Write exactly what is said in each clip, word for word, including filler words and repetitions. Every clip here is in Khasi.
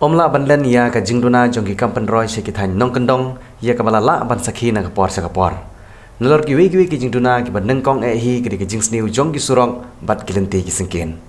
Ym lah ban len ïa ka jingduna jong ki kam pynroi sha ki thaiñ nongkyndong ïa kaba la lah ban sakhi na ka por sha ka por. Nalor kiwei kiwei ki jingduna kiba nyngkong eh hi ki dei ka jingsniew jong ki surok bad ki lynti ki syngkien.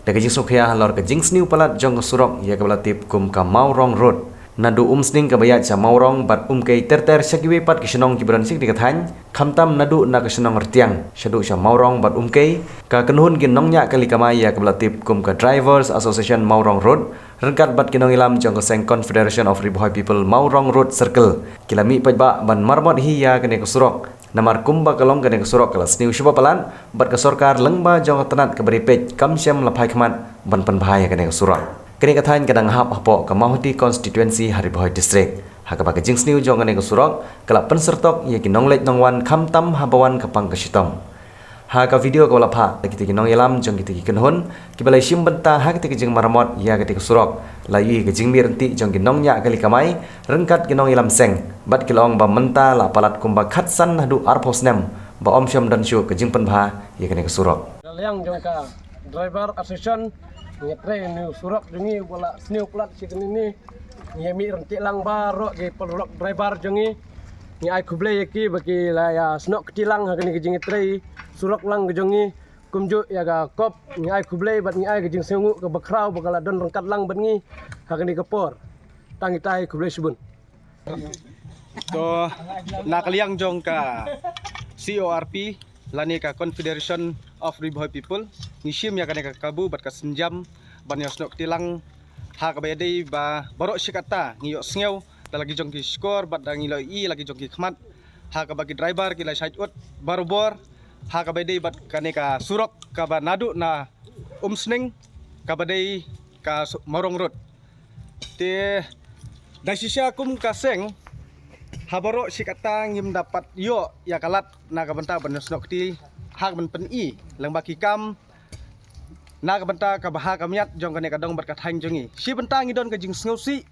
Da ka jingsngewkhia halor ka jingsniew palat jong ka surok ïa kaba la tip kum ka Mawrong Road, naduh Umsning kaba ïaid sha Mawrong bad Umkei ter ter sha kiwei pat ki shnong kiba don sha kane ka thaiñ, khamtam naduh na ka shnong Rtiang shaduh sha Mawrong bad Umkei, ka kynhun ki nongñiah kali kamai ïa kaba la tip kum ka Drivers Association Mawrong Road ryngkat bad ki nongïalam jong ka seng Confederation of Ri Bhoi People Mawrong Road Circle ki la mih paidbah ban maramot hi ïa kane ka surok. Namar kumba ka long kane ka surok ka la sniew shibun palat bad ka sorkar lyngba jong ka tnat kaba dei peit kam shym la phai khmat ban pynbha ïa kane ka surok. Kane ka thaiñ ka dang hap hapoh ka Mawhati Constituency ha Ri Bhoi District, ha kaba ka jingsniew jong kane ka surok ka la pynsyrtok ïa ki nongleit nongwan khamtam haba wan ka pang ka shitom. Ha ka video kaba la phah da kita ki nongïalam jong kita ki kynhun kiba la shim bynta ha kita ki jingmaramot ïa kita ki surok, la ïohi ka jingmih ryntih jong ki nongñiah kali kamai ryngkat ki nongïalam seng bad ki la ong ba mynta la palat kumba khatsan haduh arphew snem ba ym shym don shuh ka jingpynbha ïa kane ka surok. Ka liang jong ka Driver Association, ngi trei une u surok jong ngi ba la sniew palat shi kane ni. Ngi mih ryntih lang baroh ki paralok driver jong ngi. Ngi ai khublei ïa ki ba ki la ïa snoh kti lang ha kane ka jingtrei surok lang ka jong ngi. Kumjuh ïa ka COP, ngi ai khublei bad ngi ai ka jingsngewnguh kaba khraw ba ka la don ryngkat lang bad ngi ha kane ka por. Tang kita, ai khublei shibun. To, na ka liang jong ka C O R P lane ka Confederation of Ri Bhoi People, ngi shim ïa kane ka kabu bad ka sienjam ban ïa snoh kti lang ha kaba ïadei ba baroh shi katta ngi ïohsngew da la ki jong ki shkor bad da ngi la ïohi la ki jong ki khmat ha kaba ki driver ki la shait ud barabor ha kaba ïadei bad kane ka surok kaba naduh na Umsning kaba dei ka su-, Mawrong Road. Te da shisha kum ka seng ha baroh shi katta ngim da pat ïoh ïa ka lad na ka bynta ban snoh kti ha ka ban pyni lyngba ki kam na ka bynta ka bha ka miat jong kane ka dong bad ka thaiñ jong ngi. Shi bynta ngi don ka jingsngewsih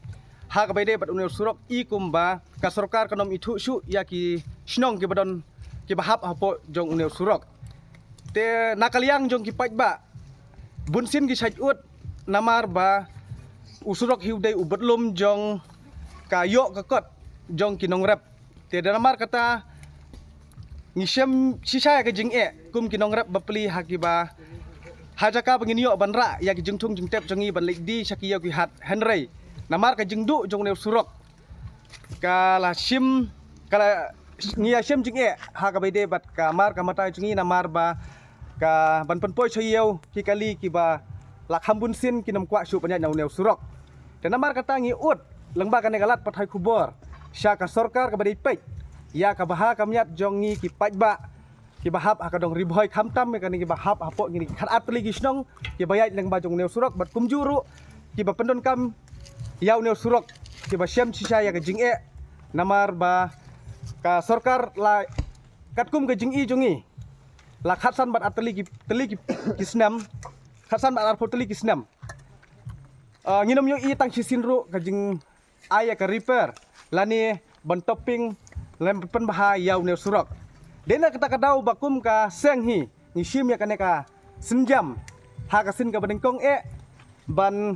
ha kaba ïadei bad une u surok, i kumba ka sorkar kan ym ithuh shuh ïa ki shnong kiba don kiba hap hapoh jong une u surok. Te na ka liang jong ki paidbah, bunsien ki shait ud namar ba u surok hi u dei u bad lum jong ka ïoh ka kot jong ki nongrep. Te da namar kata ngi shem shisha ïa ka jingeh kum ki nongrep bapli ha kiba ha jaka ba ngin ïoh ban rah ïa ki jingthung jingtep jong ngi ban leit die sha ki ïew ki hat, hynrei namar ka jingduh jong une u surok ka la shim, ka la, ngi ïa shem jingeh ha kaba ïadei bad ka mar ka mata jong ngi namar ba ka ban pynpoi sha ïew ki kali kiba la kham bunsien kin ym kwah shuh ban ïaid na une u surok. Te namar kata ngi ud lyngba kane ka lad pathai khubor sha ka sorkar kaba dei peit ïa ka bha ka miat jong ngi ki paidbah kiba hap ha ka dong Ri Bhoi, khamtam ïa kane kiba hap hapoh kine ki khatar tylli ki shnong kiba ïaid lyngba jong une u surok bad kumjuh ruh kiba pyndonkam ïa une u surok, kiba shem shisha ïa ka jingeh namar ba ka sorkar la katkum ka jingi jong ngi la khatsan bad ar tylli ki, tylli ki, ki snem, khatsan bad arphew tylli ki snem. Ah, ngin ym ïohi tang shisien ruh ka jing ai ïa ka repair lane ban topping lane ban pynbha ïa une u surok. Dei na kata ka daw ba kum ka seng hi ngi shim ïa kane ka sienjam ha ka sien kaba nyngkong eh ban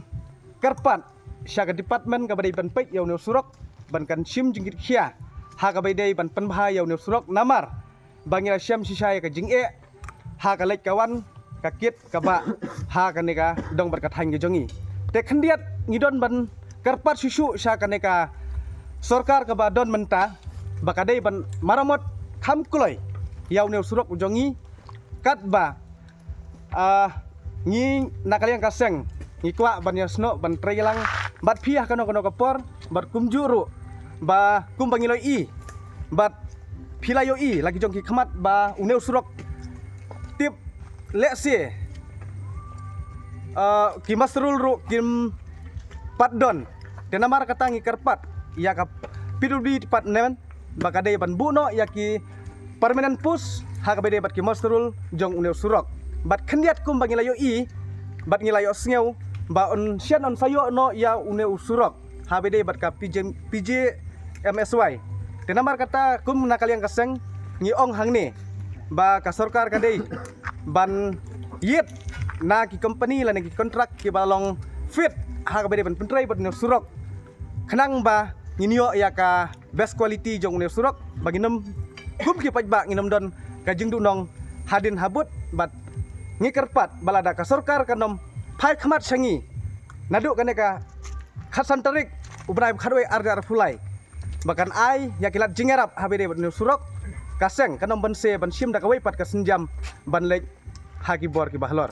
kyrpad sha ka department kaba dei ban peit ïa une u surok ban kan shim jingkitkhia ha kaba ïadei ban pynbha ïa une u surok namar ba ngi la shem shisha ïa ka jingeh ha ka leit ka wan, ka kit ka bah ha kane ka dong bad ka thaiñ ka jong ngi. Te khyndiat ngi don ban kyrpad shuh shuh sha kane ka sorkar kaba don mynta ba ka dei ban maramot kham kloi ïa une u surok u jong ngi, katba, ah, ngi na ka liang ka seng ngi kwah ban ïa snoh ban trei lang bad phi ha kano kano ka por bad kumjuh ruh ba kumba ngi la ïohi bad phi la ïohi la ki jong ki khmat ba une u surok tip lehse, ah, ki muster roll ruh kim pat don. Te namar kata ngi kyrpad ïa ka P W D department ba ka dei ban buh noh ïa ki permanent post ha kaba ïadei bad ki muster roll jong une u surok. Bad khyndiat kumba ngi la ïohi bad ngi la ïohsngew ba un shen un sa ïoh noh ïa une u surok ha kaba ïadei bad ka P J, P J M S Y. Te namar kata kum na ka liang ka seng ngi ong hangne ba ka sorkar ka dei ban ïit na ki company lane ki contract kiba long fit ha kaba dei ban pyntrei bad une u surok, khnang ba ngin ïoh ïa ka best quality jong une u surok, ba ngin ym, kum ki paidbah ngin ym don ka jingduhnong hadien habud. Bad ngi kyrpad ba lada ka sorkar kan ym phai khmat sha ngi naduh kane ka khatsan tarik u bnai ba khatwei arhajar arphew lai, ba kan ai ïa ki lad jingïarap ha kaba dei bad une u surok, ka seng kan ym banse ban shim da kawei pat ka sienjam ban leit ha ki bor kiba halor.